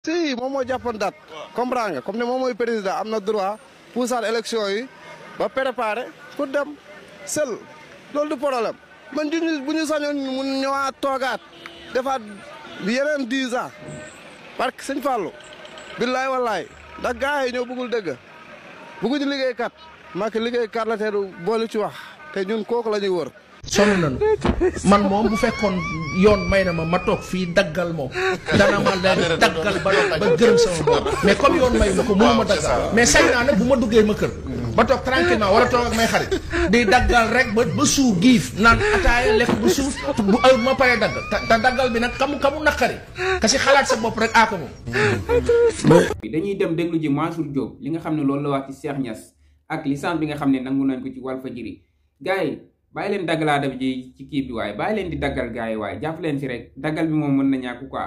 si moom moo jàppoon date comprendre nga comme ne moom mooy président am na droit poussaat élection yi ba préparer pour dem seul loolu du problème man bu ñu sañoon mu ñëwaat toogaat defaat yeneen 10 ans parce que sëñ Fallou billaay wallaay ndax gars yi ñoo bëggul dëgg bëgguñu liggéeykat Macky liggéeykat la te du boolu ci wax te ñun kooku la ñuy wër. sonn nañu man moom bu fekkoon yoon may na ma toog fii daggal moom dana ma leen daggal ba gërëm sama bopp mais comme yoon may ma ko mënu ma daggal mais sañ naa nag bu ma duggee ma kër ba toog tranquillement wala toog ak may xarit di daggal rek ba suur giif naan ataaya lekk bu suur bu ma paree daggal te daggal bi nag kamu naqari kasi xalaat sa bopp rek aako moom. dañuy dem déglu ji Mansour Diop li nga xam ne loolu la wax ci Cheikh Niass ak licence bi nga xam ne nangu nañ ko ci Walfadjri gars yi bàyyi leen daggalaada bi ci kii bi waaye bàyyi leen di daggal gars yi waaye jàpp leen si rek daggal bi moom mën na ñàkk quoi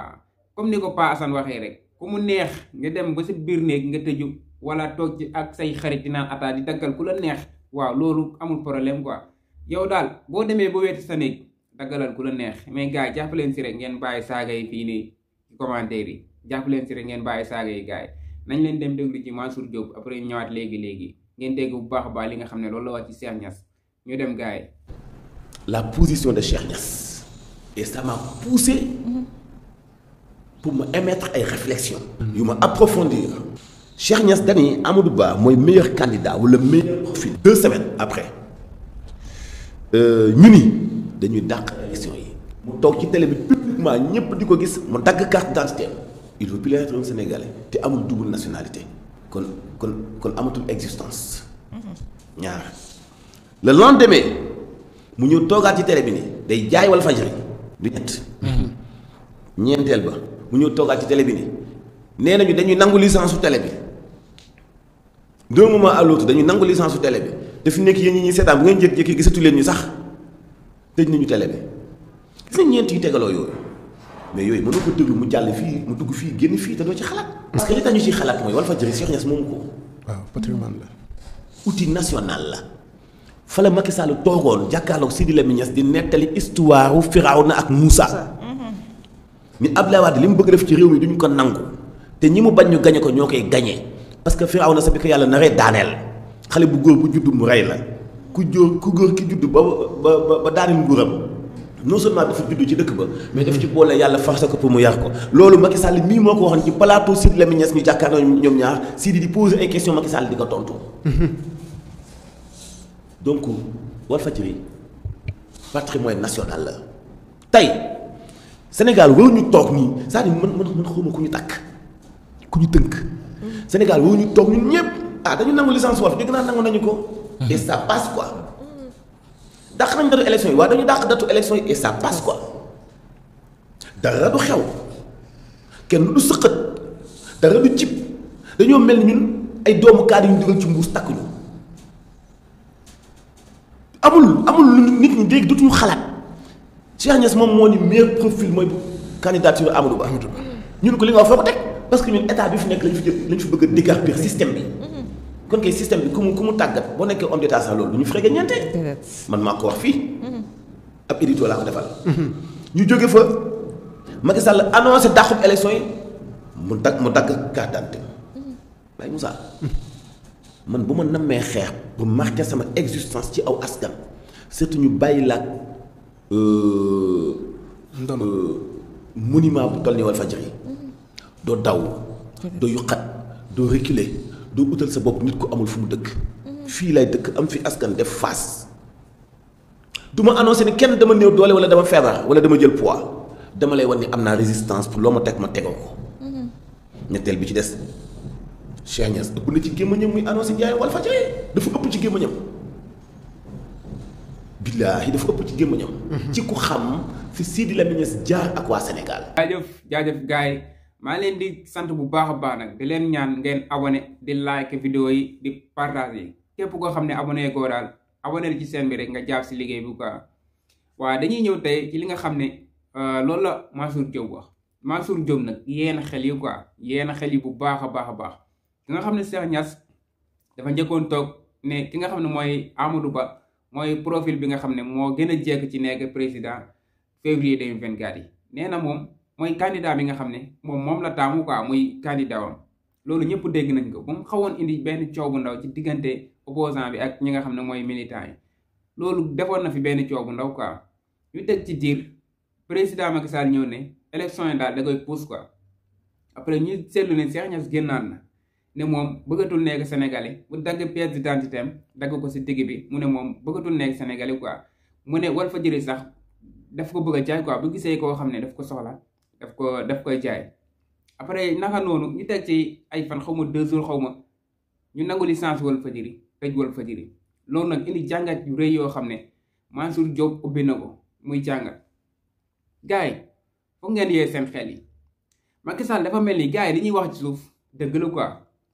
comme ni ko Pa Assane waxee rek ku mu neex nga dem ba sa biir néeg nga tëju wala toog ci ak say xarit di naan ataa di daggal ku la neex waaw loolu amul problème quoi yow daal boo demee ba weeti sa néeg daggalal ku la neex mais gars yi jàpp leen si rek ngeen bàyyi saaga yi fii nii ci commentaire yi jàpp leen si rek ngeen bàyyi saaga yi gars yi nañ leen dem déglu ci Mansour Diop après ñëwaat léegi ngeen dégg bu baax a baax li nga xam ne loolu la wax ci Cheikh Niass ñu dem gars yi. La position de Cheikh Niass et ça m'a poussé pour me émettre ay réflexions yu ma approfondir. Cheikh Niass dani Amadou Ba mooy meilleur candidat wala meilleur profil. 2 semaines après ñu ni dañuy dàq élection yi mu toog ci télé bi publiquement ñëpp di ko gis mu dagg carte d'identité il veut plus être un Sénégalais te amul double nationalité kon amatul existence ñaar le lendemain mu ñëw toogaat ci télé bi ni day jaay Walfadjri du ñett ñeenteel ba mu ñëw toogaat ci télé bi ni nee nañu dañuy nangu licence su télé bi d'un moment à l'autre dañuy nangu licence su télé bi te fi nekk yéen ñi ñuy seetaan bu ngeen jékki-jékki gisatu leen ñu sax tëj nañu télé bi gis nañ ñeent yu tegaloo yooyu mais yooyu mënoo ko déglu mu jàll fii mu dugg fii génn fii te doo ci xalaat. parce que li tax ñu ciy xalaat mooy Walfadjri Cheikh Niass moomu ko. waaw patrimoine la. outil national la. fa la Macky Sall toogoon jàkkaarloog Sidi Lamine Niass di nettali histoire Firawna ak Moussa. ni Abdoulaye Wade li mu bëgg def ci réew mi duñ ko nangu te ñi mu bañ ñu gañe ko ñoo koy gañe parce que Firawna sa bi ko yàlla naree daaneel xale bu góor bu judd mu rey la ku góor ki judd ba daaneel nguuram non seulement dafa judd ci dëkk ba mais daf ci boole yàlla forcé ko pour mu yar ko loolu Macky Sall mii moo ko waxoon ci plateau Sidi Lamine Niass ñu jàkkaarloo ñoom ñaar Sidi di poser ay questions Macky Sall di ko tontu. donc Walfadjri patrimoine national la tey Sénégal waruñu toog nii c'est-à-dire man xawma ku ñu takk ku ñu tënk Sénégal waruñu toog ñun ñëpp dañu nangu licence Walf dégg naa nangu nañu ko et ça passe quoi dàq nañu datu élection yi waaye dañu dàq datu élection yi et ça passe quoi dara du xew kenn du sëqat dara du cib dañoo mel ni ñun ay doomu kaar yu ñu dugal ci mbuus takkuñu amul nit ñi léegi dootuñu xalaat Cheikh Niass moom moo ni meilleur profil mooy candidature Amadou Ba ñun ko li nga wax foo ko teg parce que ñun état bi fi nekk lañ fi bëgg a dégarpir système bi kon kay système bi ku mu tàggat boo nekkee homme d'état sax loolu du ñu frége ñeente man maa ko wax fii ab édito laa ko defal ñu jóge fa Macky Sall annoncé dàqub élection yi mu dagg carte d'identité waaye Moussa man bu ma nammee xeex pour marquer sama existence ci aw askan surtout ñu bàyyi laag monument bu toll ni Walfadjri doo daw doo yuqat doo reculer doo utal sa bopp nit ku amul fu mu dëkk fii lay dëkk am fi askan def face du ma annoncé ni kenn dama néew doole wala dama feebar wala dama jël poids dama lay wan ni am naa résistance pour loo ma teg ma tegoo ko ñetteel bi ci des Cheikh Niass ëpp na ci gémmañam muy annoncé jaay Walfadjri dafa ëpp ci gémmañam billaahi dafa ëpp ci gémmañam ci ku xam fi Sidi Lamine Niass jaar ak waa Sénégal. jaajëf gars yi maa leen di sant bu baax a baax nag di leen ñaan ngeen abonné di like vidéo yi di partager képp koo xam ne abonné koo daal abonné ci chaîne bi rek nga jàpp si liggéey bi quoi waaw dañuy ñëw tey ci li nga xam ne loolu la Mansour Diop wax Mansour Diop nag yéen xel yi quoi yéen xel yi bu baax a baax ki nga xam ne Cheikh Niass dafa njëkkoon toog ne ki nga xam ne mooy Amadou Ba mooy profil bi nga xam ne moo gën a jekk ci nekk président février 2024 yi nee na moom mooy candidat bi nga xam ne moom la taamu quoi muy candidat wam loolu ñëpp dégg nañ ko ba mu xawoon indi benn coow bu ndaw ci diggante opposant bi ak ñi nga xam ne mooy militant yi loolu defoon na fi benn coow bu ndaw quoi ñu teg ci diir président Macky Sall ñëw ne élection yi daal da koy pousse quoi après ñu seetlu ne Cheikh Niass génnaat na ne moom bëggatul nekk sénégalais bu dagg pièce d'identité am dagg ko si digg bi mu ne moom bëggatul nekk sénégalais quoi mu ne Walfadjri sax daf ko bëgg a jaay quoi bu gisee koo xam ne daf ko soxla daf koy jaay. après naka noonu ñu teg ci ay fan xaw ma 2 jours xaw ma ñu nangu licence Walfadjri tëj Walfadjri loolu nag indi jàngat yu rëy yoo xam ne Mansour Diop ubbi na ko muy jàngat gars yi foog ngeen yee seen xel yi Macky Sall dafa mel ni gars yi li ñuy wax ci suuf dëgg la quoi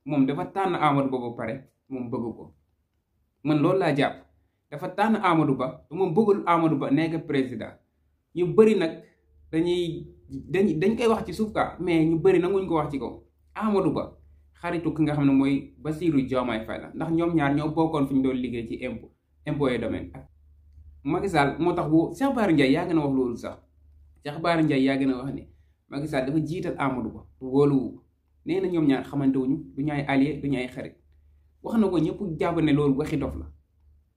moom dafa tànn Amadou Ba ba pare moom bëgg ko man loolu laa jàpp dafa tànn Amadou Ba te moom bëggul Amadou Ba nekk président ñu bëri nag dañ koy wax ci suuf quoi mais ñu bëri nanguñ ko wax ci kaw Amadou Ba xaritu ki nga xam ne mooy Bassirou Diomaye Faye la ndax ñoom ñaar ñoo bokkoon fi ñu doon liggéey ci impôt et domaine ak Macky Sall moo tax bu Cheikh Bara Ndiaye yaa gën a wax loolu sax Cheikh Bara Ndiaye yaa gën a wax ne Macky Sall dafa jiital Amadou Ba wóoluwu nee na ñoom ñaar xamante wuñu du ñu ay allié du ñu ay xarit wax na ko ñëpp jàpp ne loolu waxi dof la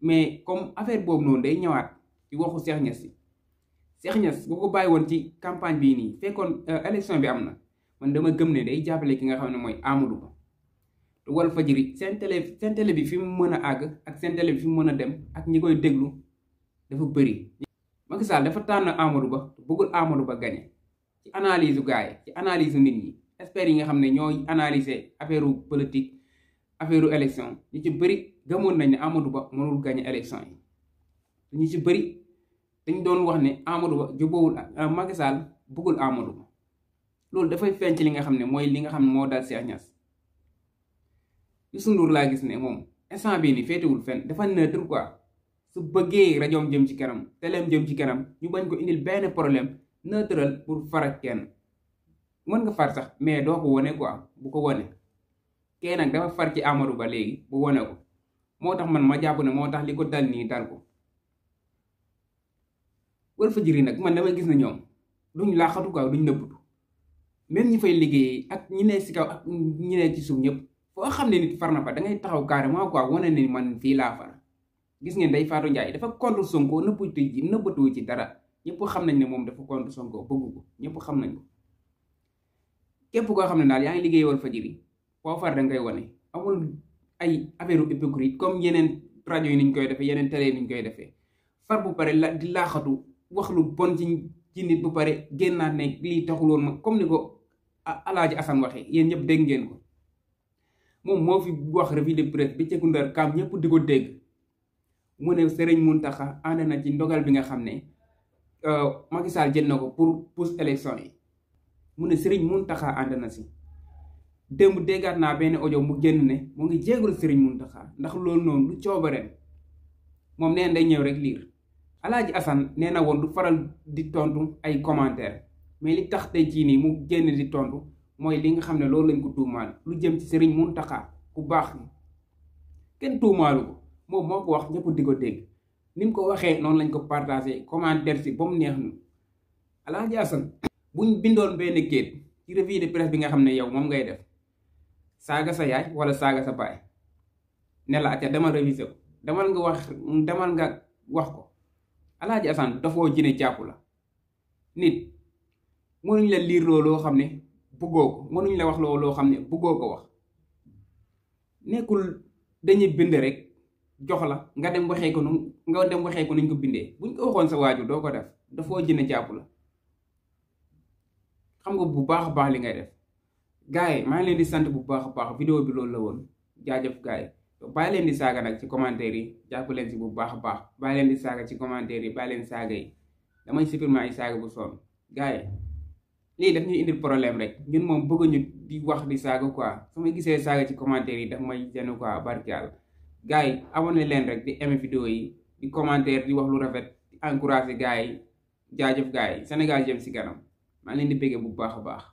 mais comme affaire boobu noonu day ñëwaat ci waxu Cheikh Niass yi Cheikh Niass bu ko bàyyi woon ci campagne bii nii fekkoon élection bi am na man dama gëm ne day jàppale ki nga xam ne mooy Amadou Ba te Walfadjri seen télé bi fi mu mën a àgg ak seen télé bi fi mu mën a dem ak ñi koy déglu dafa bëri. Macky Sall dafa tànn Amadou Ba te bëggul Amadou Ba gagné ci analyse u gars yi ci analyse nit ñi experts yi nga xam ne ñooy analyser affaire politique affaire élection ñu ci bëri gëmoon nañ ne Amadou Ba mënul gagné élection yi ñu ci bëri dañ doon wax ne Amadou Ba jubóowul Macky Sall bëggul Amadou Ba loolu dafay feeñ ci li nga xam ne mooy li nga xam ne moo dal Cheikh Niass Youssou Ndour laa gis ne moom instant bii ni féetewul fenn dafa neutre quoi su bëggee rajoom jëm ci kanam teleem jëm ci kanam ñu bañ ko indil benn problème neutral pour farak kenn mën nga far sax mais doo ko wone quoi bu ko wone kee nag dafa far ci Amadou Ba léegi bu wone ko moo tax man ma jàpp ne moo tax li ko dal nii dal ko Walfadjri nag man damay gis na ñoom duñ laaxatu quoi duñ nëbbatu même ñi fay liggéey ak ñi ne si kaw ak ñi ne ci suuf ñëpp foo xam ne nit far na fa da ngay taxaw carrément quoi wane ne man fii laa far gis ngeen Ndeye Fatou Ndiaye dafa contre Sonko nëbbatu ci dara ñëpp xam nañ ne moom dafa contre Sonko bëggu ko ñëpp xam nañ ko képp koo xam ne daal yaa ngi liggéey Walfadjri foo far da ngay wane amul ay affaire hypocrite comme yeneen rajo yi niñ koy defee yeneen télé yi niñ koy defee far bu pare di laaxatu wax lu bon ci nit bu pare génnaat ne lii taxuloon ma comme ni ko Alaaji Assane waxee yéen ñëpp dégg ngeen ko moom moo fi wax revue de presse bi ci Ndar kam ñëpp di ko dégg mu ne Serigne Mountakha ànd na ci ndogal bi nga xam ne Macky Sall jël na ko pour pousse élection yi mu ne Serigne Mountakha ànd na si démb déggaat naa benn audio mu génn ne mu ngi jéegul Serigne Mountakha ndax loolu noonu lu coobareem moom nee na day ñëw rek liir Alaaji Assane nee na woon du faral di tontu ay commentaire mais li tax tey jii nii mu génn di tontu mooy li nga xam ne loolu lañ ko tuumaal lu jëm ci Serigne Mountakha ku baax ni kenn tuumaalu ko moom moo ko wax ñëpp di ko dégg ni mu ko waxee noonu lañ ko partagé commentaire si ba mu neex nu Alaaji Assane buñ bindoon benn kéet ci revue de presse bi nga xam ne yow moom ngay def saaga sa yaay wala saaga sa baay ne la acca demal réviser ko demal nga wax ko Alaaji Assane dafoo jine jàpp la nit mënuñ la liir loo xam ne bëggoo ko mënuñ la wax loo xam ne bëggoo ko wax nekkul dañuy bind rek jox la nga dem waxee ko nuñ ko bindee buñ ko waxoon sa waajur doo ko def dafoo jine jàpp la xam nga bu baax a baax li ngay def gars yi maa ngi leen di sant bu baax a baax vidéo bi loolu la woon jaajëf gars yi bàyyi leen di saaga nag ci commentaire yi jàpp leen si bu baax a baax bàyyi leen di saaga ci commentaire yi bàyyi leen saaga yi damay supprimer ay saaga bu sonn gars yi lii daf ñuy indil problème rek ñun moom bëgguñu di wax di saaga quoi su ma gisee saaga ci commentaire yi daf may jënd quoi barki yàlla gars yi abonné leen rek di aimer vidéo yi di commentaire di wax lu rafet di encourager gars yi jaajëf gars yi Sénégal jëm si kanam maa leen di bëggee bu baax a baax